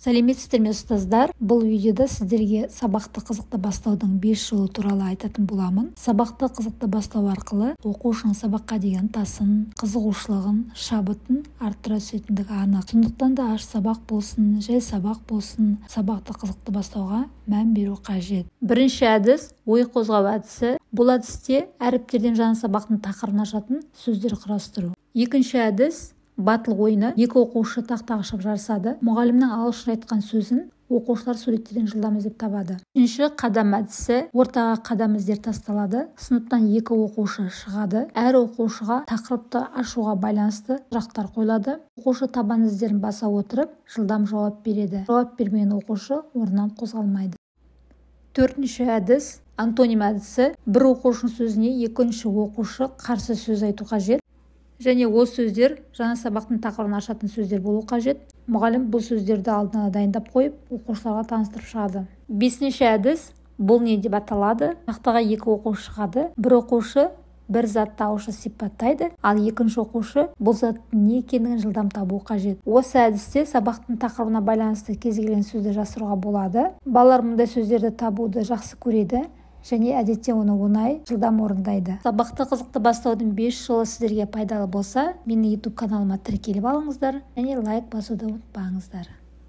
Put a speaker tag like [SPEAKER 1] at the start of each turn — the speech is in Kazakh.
[SPEAKER 1] Сәлеметсіздер ме, ұстаздар! Бұл видеода сіздерге сабақты қызықты бастаудың 5 жолы туралы айтатын боламын. Сабақты қызықты бастау арқылы оқушының сабаққа деген ынтасын, қызығушылығын, шабытын арттыра түсетіндігі анық. Сондықтан да аш сабақ болсын, жай сабақ болсын, сабақты қызықты бастауға мән беру қажет. Бірінші әдіс – ой қозғау әдісі. Бұл әдісте әріптерден жаңа сабақтың тақырыбын ашатын сөздер құрастыру. Екінші әдіс – батыл ойыны. Екі оқушы тақтаға шығып жарысады. Мұғалімнің ағылшынша айтқан сөзін оқушылар суреттерден жылдам іздеп табады. Үшінші қадам әдісі. Ортаға қадам іздер тасталады. Сыныптан екі оқушы шығады. Әр оқушыға тақырыпты ашуға байланысты сұрақтар қойылады. Оқушы табан іздерін баса отырып, жылдам жауап береді. Жауап бермеген оқушы орнынан қозғалмайды. Төртінші әдіс – антоним әдісі. Бір оқушының сөзіне екінші оқушы қарсы сөз айту қажет және ол сөздер жаңа сабақтың тақырыбын ашатын сөздер болу қажет. Мұғалім бұл сөздерді алдын ала дайындап қойып, оқушыларға таныстырып шығады. Бесінші әдіс «Бұл не?» деп аталады. Тақтаға екі оқушы шығады. Бір оқушы бір затты ауызша сипаттайды, ал екінші оқушы бұл заттың не екендігін жылдам табуы қажет. Осы әдісте сабақтың тақырыбына байланысты кез келген сөзді жасыруға болады. Балалар мұндай сөздерді табуды жақсы көреді және әдетте оны оңай, жылдам орындайды. Сабақты қызықты бастаудың 5 жолы сіздерге пайдалы болса, менің YouTube каналыма тіркеліп алыңыздар және лайк басуды ұмытпаңыздар.